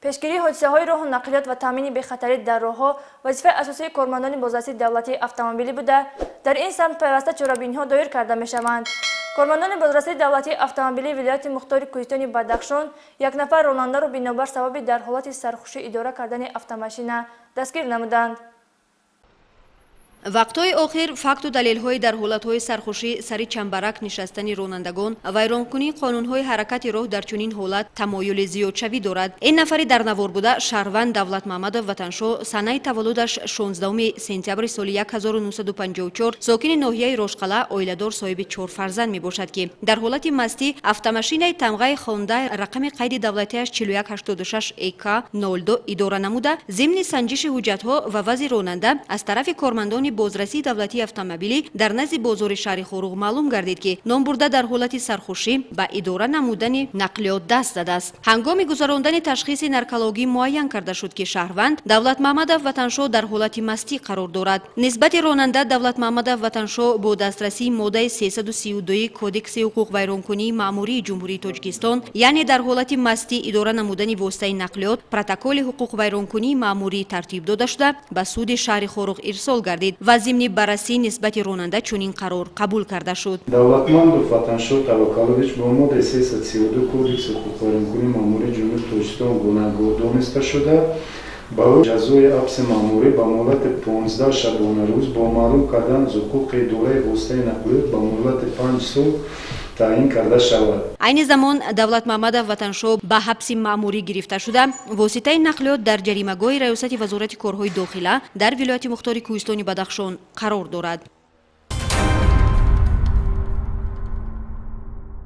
Пешгирии ҳодисаҳои роҳу нақлиёт ва таъмини бехатарӣ дар роҳҳо вазифаи асосии кормандони бозрасии давлатии автомобилӣ буда, дар ин самт пайваста чорабиниҳо доир карда мешаванд. Кормандони бозрасии давлатии автомобилии вилояти мухтори Кӯҳистони Бадахшон як нафар ронандаро бинобар сабаби дар ҳолати сархушӣ идора кардани автомашина дастгир намуданд. Вақтҳои охир факту далелҳои дар ҳолатҳои сархушӣ сари чамбарак нишастани ронандагон, вайронкунии қонунҳои ҳаракати роҳ дар чунин ҳолат тамоюли зиёдшавӣ дорад. Ин нафари дар навор буда шаҳрванд Давлатмаҳмадов Ватаншоҳ, санаи таваллудаш 16 сентябри соли 1954, сокини ноҳияи Рошқалъа, оиладор, соҳиби чор фарзанд мебошад, ки дар ҳолати мастӣ автомашинаи тамғаи Хондай, рақами қайди давлатиаш 4186 ЭК 02 идора намуда, зимни санҷиши ҳуҷҷатҳо ва вазъи ронанда аз тарафи кормандони бозрасии давлатии автомобилӣ дар назди бозори шаҳри Хоруғ маълум гардид, ки номбурда дар ҳолати сархушӣ ба идора намудани нақлиёт даст задааст. Ҳангоми гузарондани ташхиси наркологӣ муайян карда шуд, ки шаҳрванд Давлатмаҳмадов Ватаншоҳ дар ҳолати мастӣ қарор дорад. Нисбати ронанда Давлатмаҳмадов Ватаншоҳ бо дастрасии моддаи 332 Кодекси ҳуқуқвайронкунии маъмурии Ҷумҳурии Тоҷикистон, яъне дар ҳолати мастӣ идора намудани воситаи нақлиёт, протоколи ҳуқуқвайронкунии маъмурӣ тартиб дода шуда, ба суди шаҳри Хоруғ ирсол гардид ва зимни баррасӣ нисбати ронанда чунин қарор қабул карда шуд. Давлатмандов Ватаншоҳ Таваккалович бо моддаи 332 Кодекси ҳуқуқвайронкунии маъмурии Ҷумҳурии Тоҷикистон гунаҳгор дониста шуда, ба ӯ ҷазои ҳабси маъмурӣ ба муҳлати 15 шабонарӯз бо маҳрум кардан аз ҳуқуқи идораи воситаи нақлиёт ба муҳлати 5 сол таъин карда шавад. Айни замон Давлатмаҳмадов Ватаншоҳ ба ҳабси маъмурӣ гирифта шуда, воситаи нақлиёт дар ҷаримагоҳи Раёсати Вазорати корҳои дохила дар вилояти мухтори Кӯҳистони Бадахшон қарор дорад.